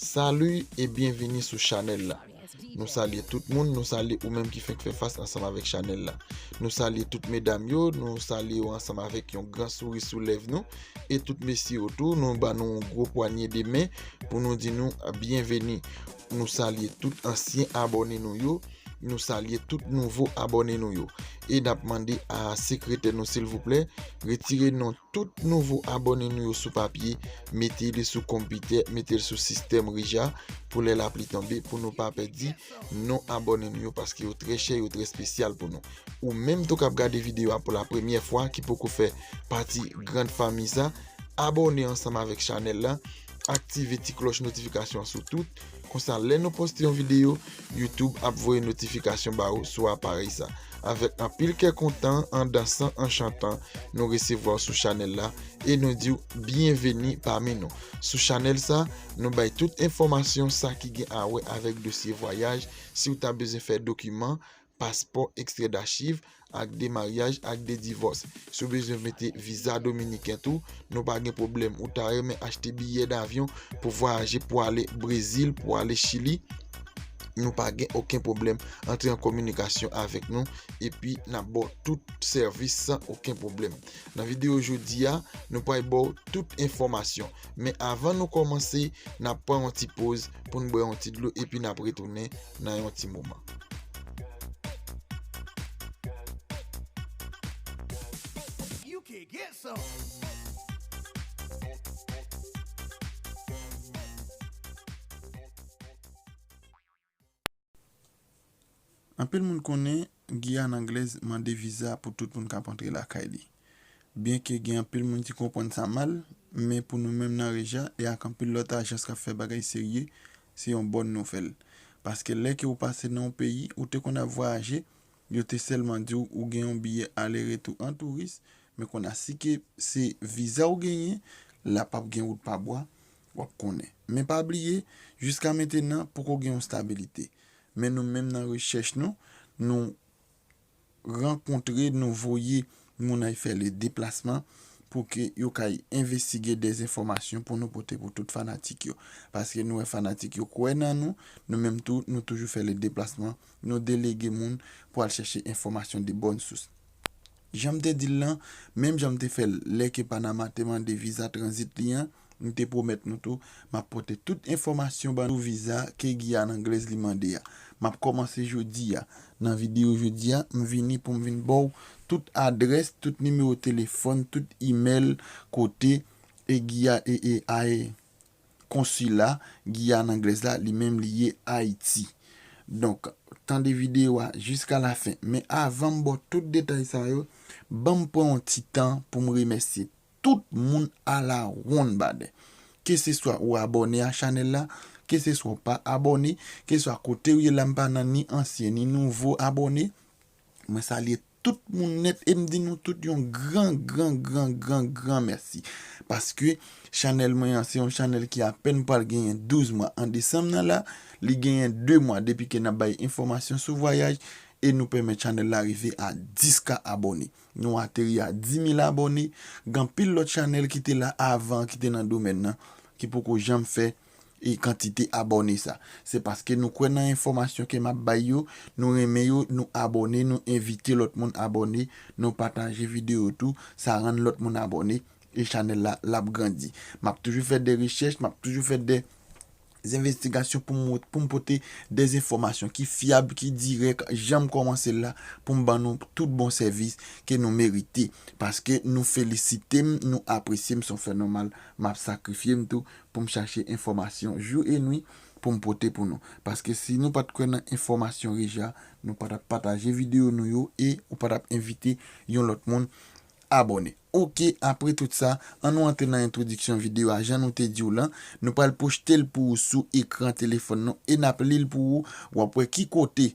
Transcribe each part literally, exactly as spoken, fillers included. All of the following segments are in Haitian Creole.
Salut e byenvini sou chanèl la. Nou salye tout moun, nou salye ou menm ki fenk fè fas ansanm avèk chanèl la. Nou salye tout medam yo, nou salye yo ansanm avèk yon gran souri sou lèv nou. E tout mesye yo tou, nou ba nou yon gwo pwanye de men pou nou di nou byenveni. Nou salye tout ansyen abòne nou yo, nou salye tout nouvo abòne nou yo. E n ap mande a sekretè nou silvouplè, retire non tout nouvo abòne nou yo sou papye, mete li sou konpitè, mete l sou sistèm Rija pou lè lapli tonbe, pou nou pa pèdi non abòne nou yo, paske yo trè chè, yo trè espesyal pou nou. Ou menm tou k ap gade videyo a pou la premyè fwa, ki poko fè pati grand fanmi sa, abòne ansanm avèk chanèl la, aktive ti klòch notifikasyon an sou tout, konsa lè nou poste yon videyo, YouTube ap voye notifikasyon ba ou sou aparèy sa. Avèk anpil kè kontan, an dansan, an chantan, nou resevwa w sou chanèl la e nou di w byenveni pami nou. Sou chanèl sa, nou bay tout enfòmasyon sa ki gen a wè avèk dosye vwayaj, si w ta bezwen fè dokiman, paspò, ekstrè dachiv, ak de maryaj, ak de divòs. Si w bezwen mete viza dominiken tou, nou pa gen pwoblèm. Ou ta renmen achte biyè davyon pou vwayaje, pou ale Brezil, pou ale Chili, nou pa gen okenn pwoblèm. Antre an kominikasyon avèk nou, epi n ap ba w tout sèvis san okenn pwoblèm. Nan videyo jodi a, nou pral ba w tout enfòmasyon. Men avan nou kòmanse, n ap pran yon ti poz pou n bwè yon ti dlo, epi n ap retounen nan yon ti moman. You can get some. Anpil moun konnen Giyàn Anglèz mande viza pou tout moun k ap antre lakay li. Byenke gen anpil moun ki konprann sa mal, men pou nou menm nan Reja e ak anpil lòt ajans k ap fè bagay serye, se yon bòn nouvèl. Paske lè ke w pase nan yon peyi, ou te konn ap vwayaje, yo te sèlman di w ou gen yon biyè ale retou an touris, men kounye a si ke se viza w genyen, la p ap gen wout pa bwa, w ap konnen. Men pa bliye, jiska mentenan, poko gen yon stabilite. Men nou menm nan rechèch nou, nou rankontre, nou voye moun al fè le deplasman pou ke yo kay envestige de enfòmasyon pou nou pote pou tout fanatik yo. Paske nou wè fanatik yo kwè nan nou, nou menm tou, nou toujou fè le deplasman, nou delege moun pou al chèche enfòmasyon de bòn sous. Jan m te di l lan, menm jan m te fè l lè ke Panama te mande viza tranzit li an, m te pwomèt nou tou, m ap pote tout enfòmasyon ban nou sou viza ke Giyàn Anglèz li mande a. M ap kòmanse jodi a. Nan videyo jodi a, m vini pou m vin ba w tout adrès, tout nimewo telefòn, tout imèl, kote e Giya-, e, e, a, e, konsila Giyàn Anglèz la, li menm li ye Ayiti. Donk, tande videyo a jiska lafen. Men avan m ba w tout detay sa yo, ban m pran yon ti tan pou m remèsye tout moun alawonnbadè. Keseswa ou abòne a chanèl la, keseswa ou pa abòne, keseswa kote w ye la, m pa nan ni ansyen ni nouvo abòne, mwen salye tout moun nèt e m di nou tout yon gran, gran, gran, gran, gran mèsi. Paske chanèl mwen an se yon chanèl ki apèn pral genyen douz mwa. An desanm nan la, li genyen de mwa depi ke n ap bay enfòmasyon sou vwayaj e nou pèmèt chanèl la rive a dis ka abòne. Nou ateri a dis mil abòne. Gen anpil lòt chanèl ki te la avan, ki te nan domèn nan, ki poko janm fè e kantite abòne sa. Se paske nou kwè nan enfòmasyon ke m ap bay yo, nou renmen yo, nou abòne, nou envite lòt moun abòne, nou pataje videyo tou, sa rann lòt moun abòne, e chanèl la, l ap grandi. M ap toujou fè de rechèch, m ap toujou fè de envestigasyon pou m, pou m pote de enfòmasyon ki fyab, ki dirèk, jan m kòmanse l la, pou m ban nou tout bon sèvis ke nou merite. Paske nou felisite m, nou apresye m, se yon fè nòmal, m ap sakrifye m tou pou m chache enfòmasyon jou e nwi pou m pote pou nou. Paske si nou pa t kwè nan enfòmasyon Reja, nou pa t ap pataje videyo nou yo e ou pa t ap envite yon lòt moun abòne. Oke, apre tout sa, ann nou antre nan entwodiksyon videyo a. Jan nou te di w lan, nou pral pwoste l pou ou sou ekran telefòn nou e n ap li l pou ou. W ap wè ki kote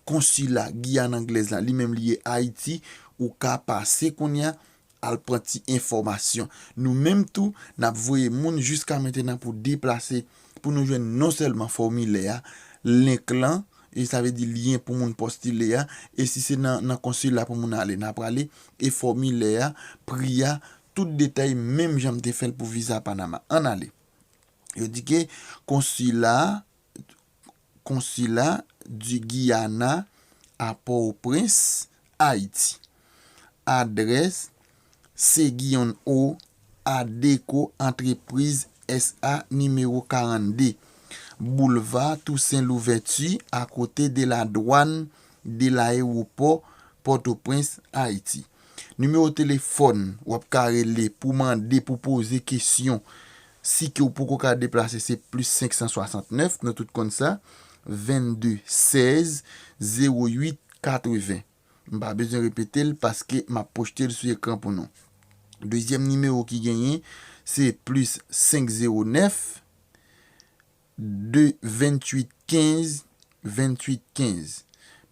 konsila Giyàn Anglèz la, li menm li ye Ayiti, ou ka pase kounye a, al pran ti enfòmasyon. Nou menm tou, n ap voye moun jiska mentenan pou deplase, pou nou jwenn non sèlman fòmilè a, link lan, e sa vle di lyen pou moun postile a, e si se nan, nan konsila pou moun ale, n ap prale, e fòmilè a, pri a, tout detay, menm jan m te fè l pou viza Panama. Ann ale. Yo di ke konsila, konsila di Guyana a Pòtoprens, Ayiti. Adrès, Seguion O, Adeco Entreprise S A, nimewo karannde, Boulevard Toussaint Louverture, akote de la dwàn de layewopò Pòtoprens, Ayiti. Nimewo telefòn w ap ka rele pou mande, pou poze kesyon, si ke w poko ka deplase, se plis senk san swasantnèf, nou tout konn sa, vennde sèz zewo uit katreven. M pa bezwen repete l paske m ap pwojte l sou ekran pou nou. Dezyèm nimewo ki genyen, se plis senk zewo nèf, de venntuit kenz, venntuit kenz.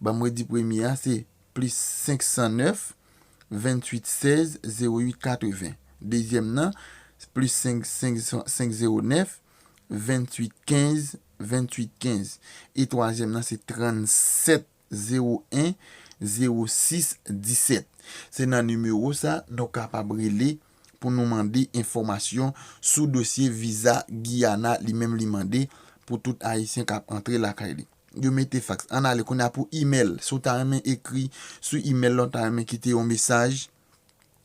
Ban m redi premye a, se plis senk san nèf, venntuit sèz, zewo uit katreven. Dezyèm nan, plis senk, senk, senk zewo nèf, venntuit kenz, venntuit kenz. E twazyèm nan, se trannsèt zewo en, zewo sis disèt. Se nan nimewo sa nou kapab rele pou nou mande enfòmasyon sou dosye viza Giyana, li menm li mande pou tout Ayisyen k ap antre lakay li. Yo mete faks. Ann ale kounye a pou imèl. Si w ta renmen ekri sou imèl la, w ta renmen kite yon mesaj,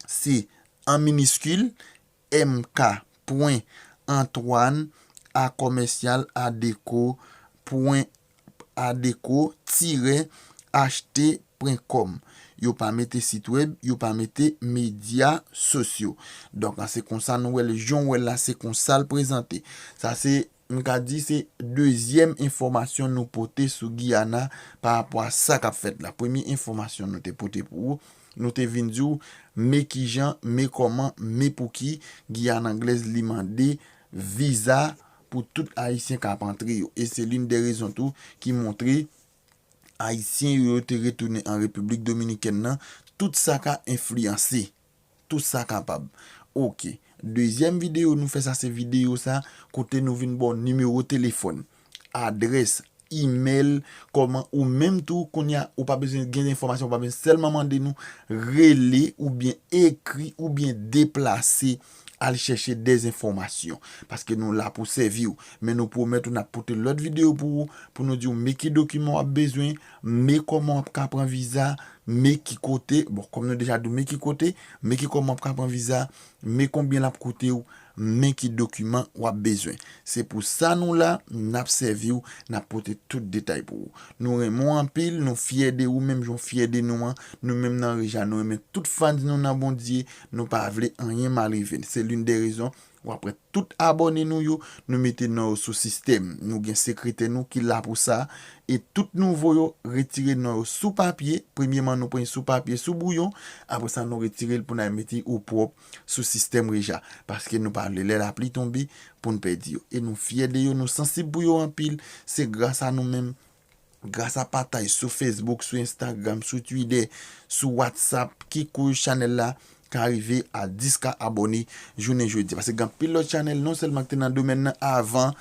se an miniskil, M K pwen Antoine a kòmèsyal adeco pwen adeco tirè achte pwen kòm. Yo pa mete sit wèb, yo pa mete medya sosyo. Donk, se konsa nou wè l, jan w wè l la, se konsa l prezante. Sa se, m ka di, se dezyèm enfòmasyon nou pote sou Giyana pa rapò a sa k ap fèt la. Premye enfòmasyon nou te pote pou ou, nou te vin di w, men kijan, men kòman, men pouki Giyana Anglèz li mande viza pou tout Ayisyen k ap antre yo. E se l'une des raisons tou ki montre Ayisyen yo, yo te retounen an Repiblik Dominikèn nan, tout sa ka enfliyanse. Tout sa kapab. Oke. Dezyèm videyo nou fè sa, se videyo sa, kote nou vin ba w nimewo telefòn, adrès, imèl, kòman ou menm tou, kounye a, ou pa bezwen gen enfòmasyon, ou pa bezwen sèlman mande nou, rele oubyen ekri oubyen deplase, al chèche dèzenfòmasyon. Paske nou la pou sèvi w. Men nou pwomèt ou n ap pote lòt videyo pou ou, pou nou di w men ki dokiman w ap bezwen, men kòman w ap ka pran viza, men ki kote, bon, kòm nou deja di w men ki kote, men ki kòman w ap ka pran viza, men konbyen l ap koute w, men ki dokiman w ap bezwen. Se pou sa nou la, n ap sèvi w, n ap pote tout detay pou ou. Nou renmen w anpil, nou fyè de ou menm jan w fyè de nou an. Nou menm nan Reja, nou renmen tout fans nou nan Bondye, nou pa vle anyen mal rive n. Se l'une des raisons w ap wè tout abòne nou yo, nou mete non yo sou sistèm. Nou gen sekretè nou ki la pou sa. E tout nouvo yo, retire non yo sou papye. Premyeman, nou pran sou papye, sou bouyon. Apre sa, nou retire l pou n al mete yo pwòp sou sistèm Reja. Paske nou pa vle lè lapli tonbe pou n pèdi yo. E nou fyè de yo, nou sansib pou yo anpil. Se gras a nou menm, gras a pataj sou Facebook, sou Instagram, sou Twitter, sou WhatsApp, ki koz chanèl la ka rive a dis K abòne jounen jodi. Paske gen anpil lòt chanèl non sèlman ki te nan domèn nan avan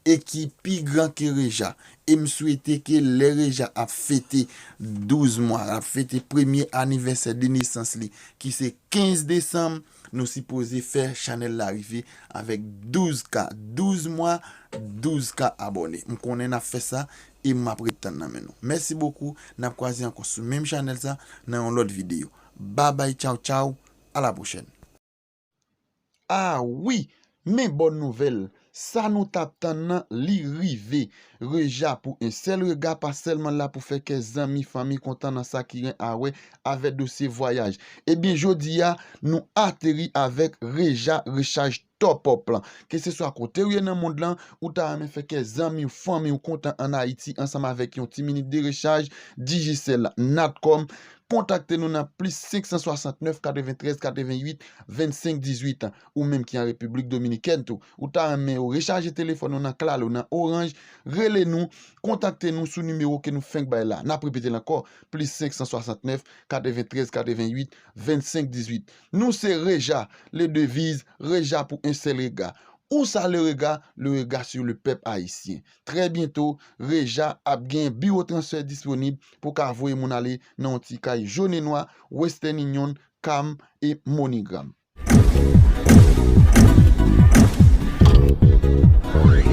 e ki pi gran ke Reja. E m swete ke lè Reja ap fete douz mwa, ap fete premye anivèsè de nesans li, ki se kenz desanm, nou sipoze fè chanèl la rive avèk douz K, douz mwa, douz K abòne. M konnen n ap fè sa e m ap ret tann nan men nou. Mèsi bokou, n ap kwaze ankò sou menm chanèl sa nan yon lòt videyo. Babay, tchaw, tchaw, a la pwochèn. Ah wi, men bòn nouvèl, sa nou t ap tann nan, li rive. Reja pou en sèl rega pa sèlman la pou fè kè zanmi, fanmi kontan nan sa ki gen a wè avè dosye vwayaj. Ebyen, jodi a, nou ateri avèk Reja Rechaj Top Up lan. Keseswa kote w ye nan mond lan, ou ta renmen fè kè zanmi w, fanmi w kontan ann Ayiti ansanm avèk yon ti minit de rechaj, Digicel, Natcom, kontakte nou nan plis senk san swasantnèf, katreventrèz, katrevenwit, vennsenk, dizuit. Ou menm ki an Repiblik Dominikèn tou, ou ta renmen yo rechaje telefòn ou nan Claro, nan Orange, rele nou, kontakte nou sou nimewo ke nou fenk bay la. N ap repete l ankò, plis senk san swasantnèf, katreventrèz, katrevenwit, vennsenk, dizuit. Nou se Reja, le deviz, Reja pou en sèl rega. Où ça le rega? Le rega sur le peuple haïtien. Trè byento, Reja ap gen biwo transfè disponib pou ka voye moun ale nan yon ti kay jòn e nwa, Western Union, Calm e MoneyGram. Corey.